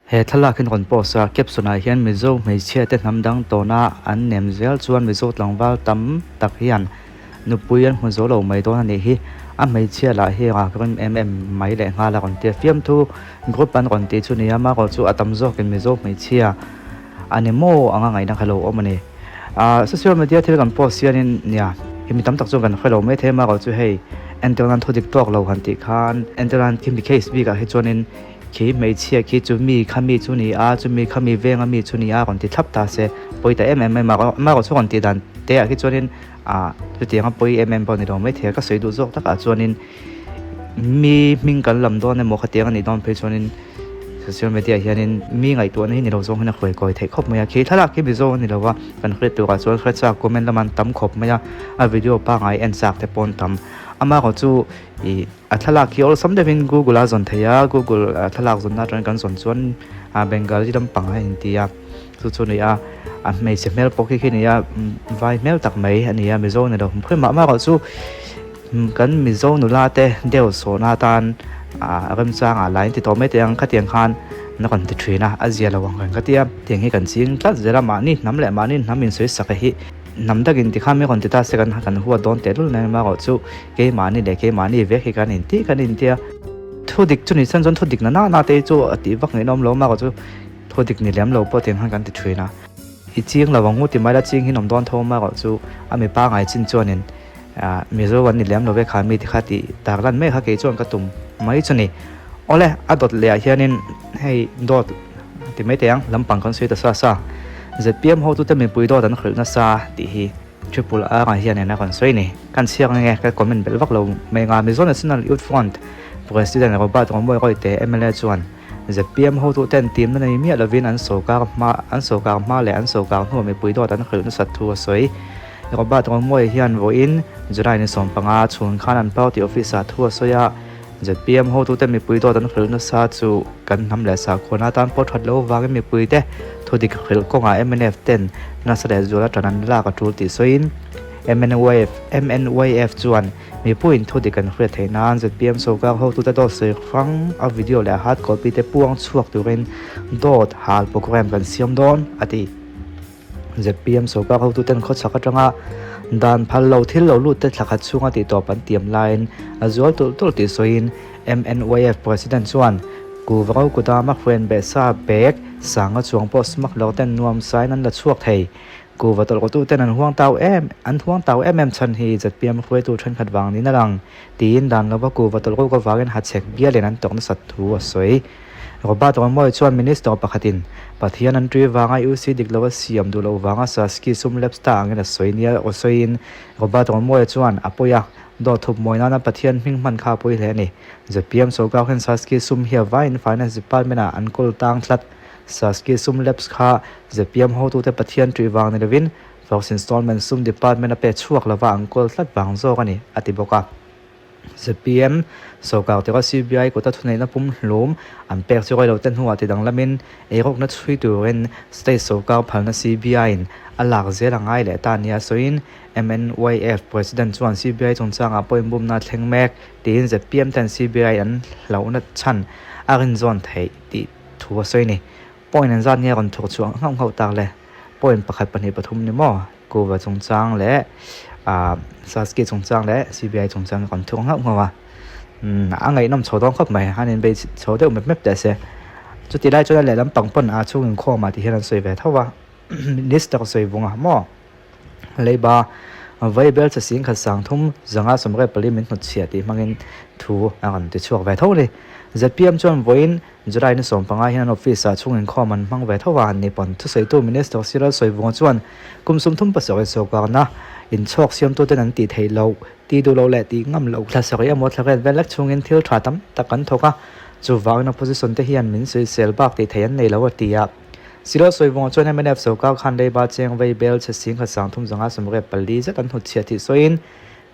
He thlalak hi rawn post a, caption ah hian Mizo hmeichhia te hnam dang tawna an nem zel chuan Mizo tlangval tam tak hian nupui an hmu zo lo mai dawn a nih hi. A hmeichhia lah hi rak rem em em mai leh nghal a rawn ti a, fiamthu group an rawn tih chu nia amaherawh chu a tam zawkin Mizo hmeichhia a ni maw anga ngaihna kha lo awm a ni. Ahh social media thil kan post hianin nia mi tam tak chuan kan hre lo mai thei amaherawh chu hei entir nan thu dik tawk lo han tih khan entir nan khi mi case bikah hi chuanin Khi hmeichhia khi chu mi kha mi chu ni a, chumi kha mi venga mi chu ni a rawn ti thlap ta se, pawi ta em em mai mah mah chu rawn tih dan te ah khi chuanin ah chutianga pawi em em pawh ni lo maithei a, ka sawi duh zawk takah chuanin mi hming kan lam dawn emaw khatiang a nih dawn phei chuanin social media ah hianin mi ngaihtuahna hi ni lo zawng hian a hruai kawi theih khawp mai a, khi thlalak khi mizo a ni lo a, kan hriat turah chuan hre chak comment lam an tam khawp mai a, a video pangngai en chak te pawh an tam, amaherawh chu ih. A thlalak hi awlsam deuhin Google a zawn thei a, Google thlalak zawnna atangin kan zawn chuan Bengali lampang a inti a, chu chu a ni a, a hmeichhe hmel pawh khi khi a ni a, vai hmel tak mai a ni a, Mizo ni lo hmui mah mah erawh chu kan Mizo nula te deuh sawhna atan remchang ah la in ti tawh mai teh ang khatiang khan na rawn ti thin a, a zia lo ang reng ka ti a, tiang hi kan ching tlat zel a, mahni hnam leh mahni hnam insawi sak hi hnam takin tikhan mi rawn ti ta se kan kan huat dawn tehlul mai amaherawh chu. Keimahni leh keimahni vek hi kan intih kan intia. Thu dik chu ni chhan chuan thu dik na na na te hi chu a tih vak ngaihna awm lo amaherawh chu thu dik ni lem lo pawh tiang khan kan ti thin a. I ching lo ang u ti mai la ching hi an awm dawn tho amaherawh chu a mipa ngai chin chuanin ah Mizo an ni lem lo ve kha mi ti kha tih tak lan mai kha kei chuan ka tum mai chu ni. Awle a dawt leh ah hianin hei dawt ti mai teh ang lampang kan sawi ta sa sa zpm hotute mipui dawt an hrilh nasa tih hi. Triple R ah hian ena kan sawi ni. Kan chhiak nge ka comment belh vak lo mai nga Mizo National Youth Front President Robert Romawia Royte mla chuan zpm hotu ten timna nei miah lovin an sawrkar hma an sawrkar hma leh an sawrkar hnuah mipui dawt an hrilh nasat thu a sawi. Robert Romawia hian vawiin July ni 15 chhun khan an party office ah thu a sawi a, Zpm hotute mipui dawt an hrilh nasa chu kan hnam leh sakhuana atan pawh that loh avangin mipuite thudik hrilh kawngah mnf ten nasa leh zuala tan an lak a tul tih sawiin MNYF MNYF chuan mipuiin thudik an hriat theih nan zpm sawrkar hotute dawt sawi hrang a video leh hard copy te puang chhuak turin dawt hal program kan siam dawn a ti. Zpm sawrkar hotuten khawchhak atanga dan phal lo thil lo lut te thla khat chhunga tihtawp an tiam laiin a zual tulh tulh tih sawiin MNYF President chuan Kuva Kudama hruain behsa bag sanga chuang pawh smuggler ten nuam sain an la chhuak thei. Kuva tawlhrawtu ten an huang tau em an huang tau em em chhan hi zpm hruaitu thenkhat vang niin a lang tiin dan lova kuva tawlhrawk avangin hachhek bialin an tawk nasat thu a sawi. Robert Romawia chuan Minister pakhatin Pathian an ṭui vanga UC dik lo a siam duh loh vanga Saski sum lapse ta angin a sawi nia aw sawiin Robert Romawia chuan a pawi a, dawt thup mawi nana Pathian hming hman kha a pawi hle a ni. Zpm sawrkar hian Saski sum hi a vaiin Finance Department ah an kawl tang tlat. Saski sum lapse kha zpm hotute Pathian ṭui vang ni lovin First Installment sum Department a pek chhuak lova an kawl tlat vang zawk a ni, a ti bawk a. Zpm sawrkar tura CBI kuta thuneihna pumhlum an pek chu reilo te hnuah ti danglamin eirawkna chhui turin state sawrkar phalna CBI-in a lak zel a ngai leh ta nia sawiin MNYF President chuan CBI chungchangah pawh inbumna a thleng mek tiin zpm ten CBI an hlauhna chhan a rinzawn theih tih thu a sawi ni. Point an zat nge a rawn thawk chhuah nghauh nghauh tak le? Point pakhat pahnih pathum ni maw? Kuva chungchang leh ah Saski chungchang leh CBI chungchang kan thuk nghauh nghauh a umm a ngaihnawm chho dawn khawp mai an inbei chho deuh mep mep teh se chuti lai chuan a lehlam pang pawn a chhung inkhawm ah ti hian an sawi ve tho a minister sawi vung a maw leiba vaibel che sing khat sang thum zanga sawmriat pali min hnutchhiah tih hmangin thu a rawn ti chhuak ve tho a ni zpm chuan vawiin July ni 15 hian an office ah chhung inkhawm an hmang ve tho a, an ni pawn thusawitu Minister Cyril Sawivunga chuan kum 37 sawrkarna inchhawk siamtuten an tih theih loh, tih duh loh leh tih ngam loh thla sarih emaw thla riat vel lek chhungin thil tha tam tak an thawk a, chuvangin opposition te hian min sawisel bak tih theih an nei lo a ti a. Cyril Sawivunga chuan mnf sawrkar khan leiba cheng vei bel chhe sing khat sang thum zanga 84 zet an hnutchhiah tih sawiin,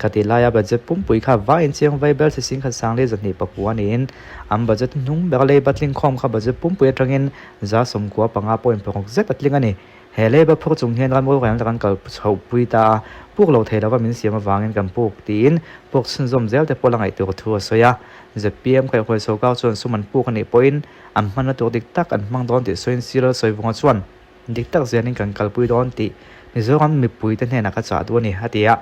Khati laia budget pumpui kha vaiin chiang vai ber si sing khat sang leh zahnih pakua niin an budget hnung ber lei batling khawm kha budget pumpui atangin 95.6 zet a tling a ni. He leiba phur chung hian ram rorelna kan kal chhoh pui ta a, puk lo thei lova min siam avangin kan puk tiin puk chhunzawm zel te pawh la ngaih tur thu a sawi a. Zpm kaihhuai sawrkar chuan sum an puk a nih pawhin an hmanna tur dik tak an hmang dawn tih sawiin Cyril Sawivunga chuan dik tak zelin kan kalpui dawn tih Mizoram mipuite hnenah ka chah duh a ni, a ti a.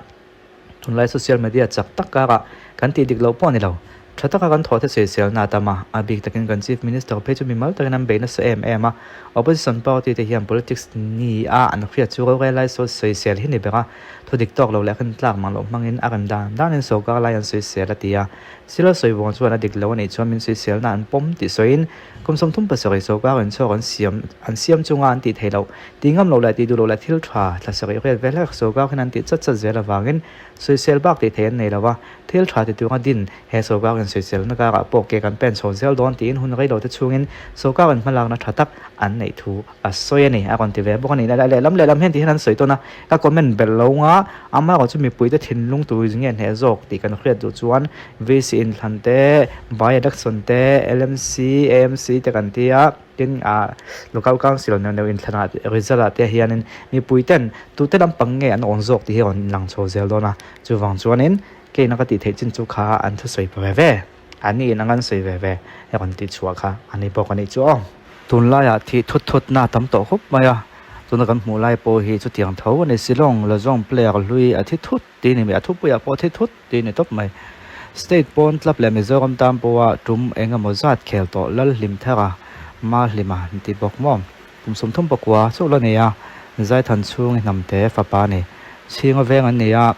Tunlai social media chak tak karah kan tih dik loh pawh a ni lo. Tha taka kan thawhte sawiselna a tam a, a bik takin kan Chief Minister phei chu mimal takin an bei nasa em em a. Opposition party te hian politics ni a an hriat chu rorel lai sawi sawisel hi ni ber a, thu dik tawk lo leh khan tlak mang loh hmangin a rem dan danin sawrkar lai an sawisel a ti a. Silo sawi vawng chuan a dik lo a nih chuan min sawiselna an pawm tih sawiin kum 37 sawrkar inchhawk an siam an siam chunga an tih theih loh, tih ngam loh leh tih duh loh leh thil tha thla sarih riat vel hlek sawrkar hian an tih chat chat zel avangin sawisel bak tih theih an nei lo a, thil tha ti tura din he sawrkar in sawiselna karah pawh ke kan pen chho zel dawn tiin hun rei lo te chhungin sawrkar in hmalakna tha tak an neih thu A sawi a ni, a rawn ti ve bawk a ni. Lehlam lehlam hian ti hian an sawi tawn a, ka comment belh lo nga, amaherawh chu mipuite thinlung tur nge hneh zawk tih kan hriat duh chuan VC inthlan te, by election te, LMC, AMC te kan ti a, tin ah local council neuh neuh inthlan ah result ah te hianin mipuiten tute lampang nge an awn zawk tih hi a rawn lang chho zel dawn a, chuvang chuanin keina ka tih theih chin chu kha an thusawi pa ve ve. An nih in ang an sawi ve ve a rawn tih chhuah kha a ni bawk a nih chu aw. Tunlaiah thih thut thutna a tam tawh khawp mai a, tuna kan hmuh lai pawh hi chutiang tho a ni. Shillong Lajong player hlui a thi thut tih ni mai, a thupuiah pawh thi thut tih ni tawp mai. State pawn club leh Mizoram tan pawha tum eng emaw zat khel tawh Lalhlimthara Mahlima an ti bawk maw? Kum 39 chauh la nei a, Zaithan chhungi hnamte fapa a ni. Chhinga veng an ni a.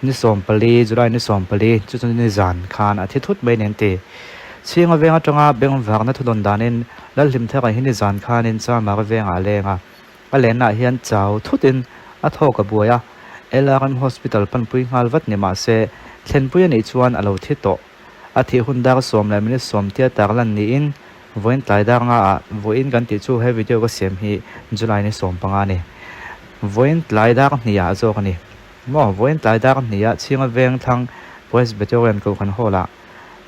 Ni 14, July ni 14, chu chu ni zan khan a thi thut mai nen ti. Chhinga veng atanga bengvarna thudawn danin Lalhlimthara hi ni zan khanin Chamara vengah a leng a. A lennaah hian chau thutin a thawk a buai a, LRM Hospital panpui nghal vat ni mah se thlenpui a nih chuan a lo thi tawh. A thih hun dar sawm leh minute sawm tia tarlan niin vawiin tlai dar nga ah vawiin kan tih chu he video ka siam hi July ni 15 a ni. Vawiin tlai dar hnih ah zawk a ni. Maw, vawiin tlai dar hnih ah Chhinga veng thlang Presbyterian Kohhran Hall ah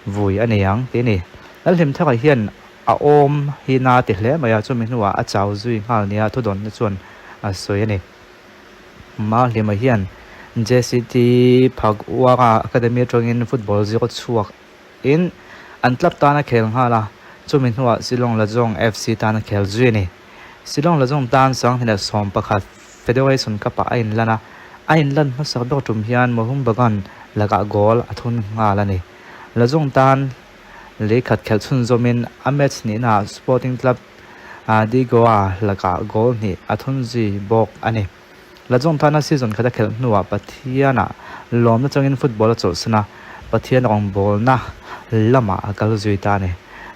vui a nei ang tih a ni. Lalhlimthara hian a awm hi na ti hle mai a, chumi hnuah a chau zui nghal nia thudawnna chuan a sawi a ni. Mahlima hian JCT Phagwara Academy atangin football zir chhuak in an club tan a khel nghal a, chumi hnuah Shillong Lajong FC tan a khel zui a ni. Shillong Lajong tan 2011 Federation Cup-ah a inlan a, a inlan hmasak ber tum hian Mohun Bagan lakah goal a thun nghal a ni. Lajong tan leikhat khelh chhunzawmin a match nihnaah Sporting Club de Goa lakah goal hnih a thun zui bawk a ni. Lajong tana season khat a khelh hnuah Pathianah lawmna changin football a chawlhsan a, Pathian rawngbawlna lamah a kal zui ta a ni.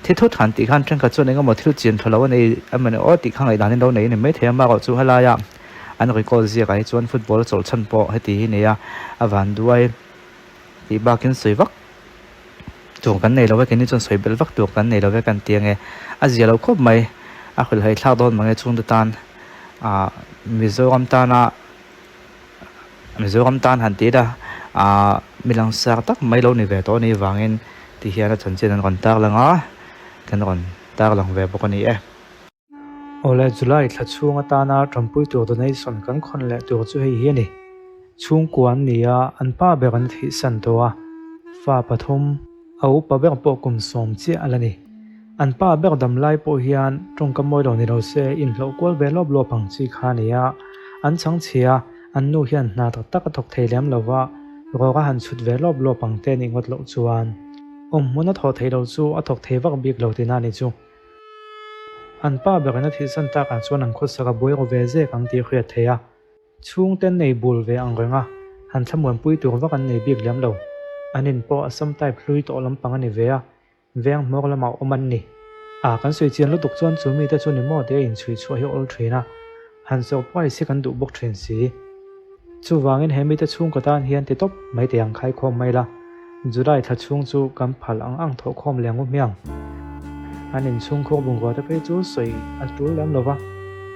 Thi thut han tih khan thenkhat chuan engemaw thil chian tha lo a nei emaw ni aw tih kha ngaihdan in lo nei a ni maithei a, amaherawh chu helaia an record ziakah hi chuan football a chawlhchhan pawh heti hi nei a, a vanduai tih bakin sawi vak tur kan nei lo e, keini chuan sawi belh vak tur kan nei lo e kan ti ange, a zia lo khawp mai, a hrilhhai thlak dawn mange chhungte tan ah Mizoram tana Mizoram tan han ti ila ah mi langsar tak mai lo ni ve tawh a nih vangin ti hian a chanchin an rawn tarlang a, kan rawn tarlang ve bawk a ni e. Awle July thla chhung atana tanpui tur donation kan khawn leh tur chu hei hi a ni. Chhungkua an ni a, an pa ber an thihsan tawh a, fa pathum, a upa ber pawh kum 10 chiah a la ni. An pa ber dam lai pawh hian tawngka mawi lo ni lo se inhlawh kual ve lawp lawp ang chi kha a ni a, an chhang chhia, an nu hian hna tak tak a thawk thei lem lo va, rawk a han chhut ve lawp lawp ang te nih ngawt loh chuan awm hmun a thawh theih loh chu a thawk thei vak bik lo tihna a ni chu. An pa berin a thihsan takah chuan an khawsak a buai ru ve zek ang tih hriat theih a, chhungte nei bul ve ang reng a, han thlamuanpui tur vak an nei bik lem lo. An in pawh Assam type hlui tawh lampang a ni ve a, veng hmawr lamah awm an ni. A, kan sawi chian lutuk chuan chu mite chu ni maw tia inchhui chhuah hi awl thin a, han surprise hi kan duh bawk thin si. Chuvangin he mite chhungkaw tan hian ti tawp mai teh ang khaikhawm mai la, July thla chhung chu kan phal ang ang thawhkhawm leh ngu hmiang. An inchhungkhur bungrua te phei chu sawi a tul lem lo va,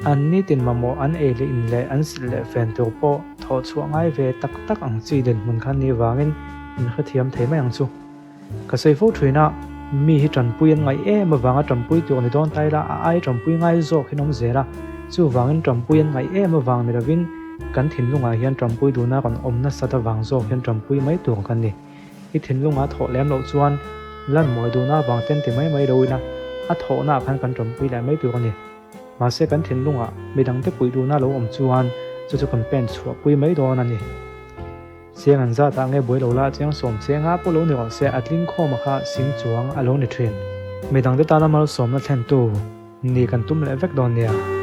an nitin mamawh an ei leh in leh an silh leh fen tur pawh thawh chhuah ngai ve tak tak ang chi dinhmun kha ni vangin in hrethiam thei mai ang chu. Ka sawi fo thin a, mi hi tanpui an ngaih em avanga tanpui tur ni dawn ta ila a ai tanpui ngai zawk hi an awm zel a. Chuvangin ṭampui an ngaih em avang ni lovin kan thinlungah hian ṭampui duhna rawn awm nasat avang zawk hian ṭampui mai tur kan ni. I thinlungah thawh lem loh chuan lan mawi duhna avang ten ti mai mai lo ila a thawhnaah khan kan ṭampui leh mai tur a ni. Mahse kan thinlungah midangte puih duhna lo awm chuan chu chu kan pen chhuahpui mai dawn a ni. Chiang an zat ah nge buai lo la chiang sawm chiang a pawh lo ni rawh se a tling khawm a kha sing chuang a lo ni thin. Midangte tana malsawmna thlentu ni kan tum leh vek dawn nia.